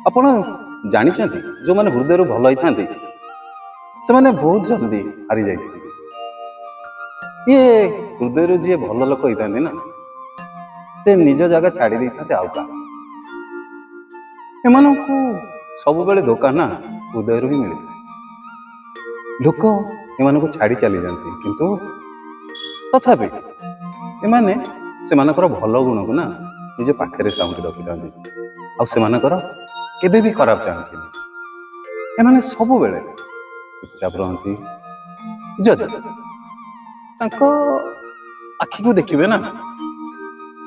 ଆପଣ ଜାଣିଛନ୍ତି, ଯେଉଁମାନେ ହୃଦୟରୁ ଭଲ ହେଇଥାନ୍ତି, ସେମାନେ ବହୁତ ଜଲ୍ଦି ହାରି ଯାଇଥାନ୍ତି। ଇଏ ହୃଦୟରୁ ଯିଏ ଭଲ ଲୋକ ହେଇଥାନ୍ତି ନା, ସେ ନିଜ ଜାଗା ଛାଡ଼ି ଦେଇଥାନ୍ତି ଆଉ କାହା। ଏମାନଙ୍କୁ ସବୁବେଳେ ଧୋକା ନା ହୃଦୟରୁ ହିଁ ମିଳିଥାଏ। ଲୋକ ଏମାନଙ୍କୁ ଛାଡ଼ି ଚାଲିଯାଆନ୍ତି, କିନ୍ତୁ ତଥାପି ଏମାନେ ସେମାନଙ୍କର ଭଲ ଗୁଣକୁ ନା ନିଜ ପାଖରେ ସାଉଁଟି ରଖିଥାନ୍ତି ଆଉ ସେମାନଙ୍କର କେବେ ବି ଖରାପ ଚାହାନ୍ତିନି। ଏମାନେ ସବୁବେଳେ ଚୁପଚାପ ରହନ୍ତି। ଯଦି ତାଙ୍କ ଆଖିକୁ ଦେଖିବେ ନା,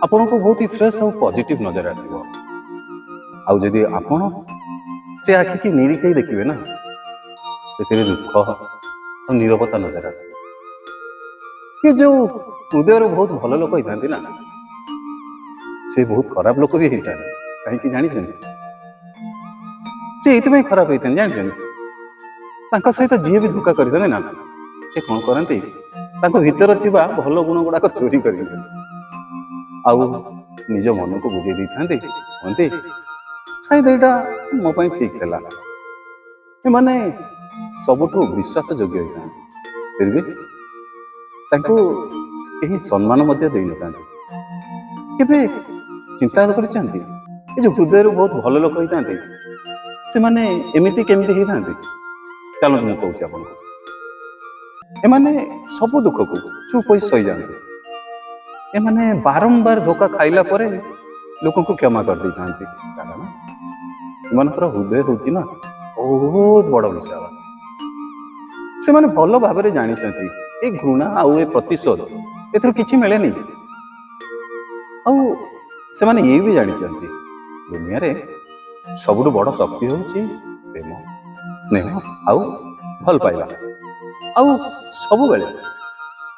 ଆପଣଙ୍କୁ ବହୁତ ହି ଫ୍ରେଶ୍ ଆଉ ପଜିଟିଭ ନଜର ଆସିବ। ଆଉ ଯଦି ଆପଣ ସେ ଆଖିକି ନିରିଖେଇ ଦେଖିବେ ନା, ସେଥିରେ ଦୁଃଖ ଆଉ ନିରବତା ନଜର ଆସିବ। ଏ ଯୋଉ ହୃଦୟରୁ ବହୁତ ଭଲ ଲୋକ ହେଇଥାନ୍ତି ନା, ସେ ବହୁତ ଖରାପ ଲୋକ ବି ହେଇଥାନ୍ତି। କାହିଁକି ଜାଣିଛନ୍ତି? ସେ ଏଇଥିପାଇଁ ଖରାପ ହେଇଥାନ୍ତି, ଜାଣିଛନ୍ତି, ତାଙ୍କ ସହିତ ଯିଏ ବି ଧୋକା କରିଥାନ୍ତି ନା, ସେ କ'ଣ କରନ୍ତି? ତାଙ୍କ ଭିତରେ ଥିବା ଭଲ ଗୁଣ ଗୁଡାକ ଚୋରି କରି ନିଅନ୍ତି ଆଉ ନିଜ ମନକୁ ବୁଝେଇ ଦେଇଥାନ୍ତି। କୁହନ୍ତି, ସାୟଦ ଏଇଟା ମୋ ପାଇଁ ଠିକ ହେଲା। ଏମାନେ ସବୁଠୁ ବିଶ୍ୱାସ ଯୋଗ୍ୟ ହେଇଥାନ୍ତି, ଫିର୍ ବି ତାଙ୍କୁ କେହି ସମ୍ମାନ ମଧ୍ୟ ଦେଇନଥାନ୍ତି। କେବେ ଚିନ୍ତା କରିଛନ୍ତି, ଏ ଯୋଉ ହୃଦୟରୁ ବହୁତ ଭଲ ଲୋକ ହେଇଥାନ୍ତି, ସେମାନେ ଏମିତି କେମିତି ହେଇଥାନ୍ତି? ଚାଲନ୍ତୁ, ମୁଁ କହୁଛି ଆପଣଙ୍କୁ। ଏମାନେ ସବୁ ଦୁଃଖକୁ ଚୁପ୍ ହୋଇ ସହିଯାଆନ୍ତି। ଏମାନେ ବାରମ୍ବାର ଧୋକା ଖାଇଲା ପରେ ଲୋକଙ୍କୁ କ୍ଷମା କରିଦେଇଥାନ୍ତି, କାରଣ ଏମାନଙ୍କର ହୃଦୟ ହେଉଛି ନା ବହୁତ ବଡ଼ ବିଶାଳ। ସେମାନେ ଭଲ ଭାବରେ ଜାଣିଛନ୍ତି, ଏ ଘୃଣା ଆଉ ଏ ପ୍ରତିଶୋଧ, ଏଥିରୁ କିଛି ମିଳେନି। ଆଉ ସେମାନେ ଇଏ ବି ଜାଣିଛନ୍ତି, ଦୁନିଆରେ ସବୁଠୁ ବଡ଼ ଶକ୍ତି ହେଉଛି ପ୍ରେମ, ସ୍ନେହ ଆଉ ଭଲ ପାଇବା। ଆଉ ସବୁବେଳେ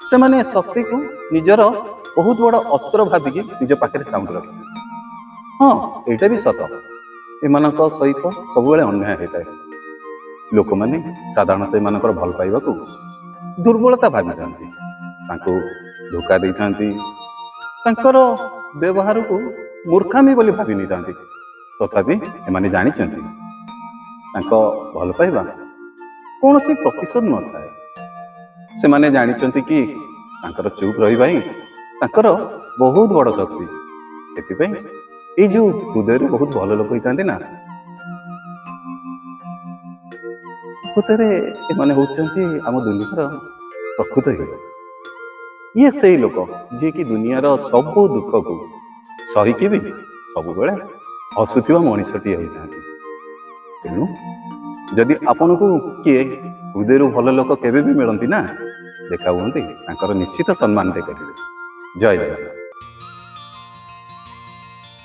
ସେମାନେ ଶକ୍ତିକୁ ନିଜର ବହୁତ ବଡ଼ ଅସ୍ତ୍ର ଭାବିକି ନିଜ ପାଖରେ ସାଉଁଟି ରଖିଥାନ୍ତି। ହଁ, ଏଇଟା ବି ସତ, ଏମାନଙ୍କ ସହିତ ସବୁବେଳେ ଅନ୍ୟାୟ ହେଇଥାଏ। ଲୋକମାନେ ସାଧାରଣତଃ ଏମାନଙ୍କର ଭଲ ପାଇବାକୁ ଦୁର୍ବଳତା ଭାବିଥାନ୍ତି, ତାଙ୍କୁ ଧୋକା ଦେଇଥାନ୍ତି, ତାଙ୍କର ବ୍ୟବହାରକୁ ମୂର୍ଖାମି ବୋଲି ଭାବି ନେଇଥାନ୍ତି। ତଥାପି ଏମାନେ ଜାଣିଛନ୍ତି, ତାଙ୍କ ଭଲ ପାଇବା କୌଣସି ପ୍ରତିଶୋଧ ନଥାଏ। ସେମାନେ ଜାଣିଛନ୍ତି କି ତାଙ୍କର ଚୁପ୍ ରହିବା ହିଁ ତାଙ୍କର ବହୁତ ବଡ଼ ଶକ୍ତି। ସେଥିପାଇଁ ଏଇ ଯୋଉ ହୃଦୟରେ ବହୁତ ଭଲ ଲୋକ ହେଇଥାନ୍ତି ନା, ପ୍ରକୃତରେ ଏମାନେ ହେଉଛନ୍ତି ଆମ ଦୁନିଆର ପ୍ରକୃତ ହିରୋ। ଇଏ ସେଇ ଲୋକ, ଯିଏକି ଦୁନିଆର ସବୁ ଦୁଃଖକୁ ସହିକି ବି ସବୁବେଳେ ହସୁଥିବା ମଣିଷଟିଏ ହୋଇଥାନ୍ତି। ତେଣୁ ଯଦି ଆପଣଙ୍କୁ କିଏ ହୃଦୟରୁ ଭଲ ଲୋକ କେବେ ବି ମିଳନ୍ତି ନା, ଦେଖା ହୁଅନ୍ତି, ତାଙ୍କର ନିଶ୍ଚିତ ସମ୍ମାନ କରିବେ। ଜୟ ଜଗନ୍ନାଥ।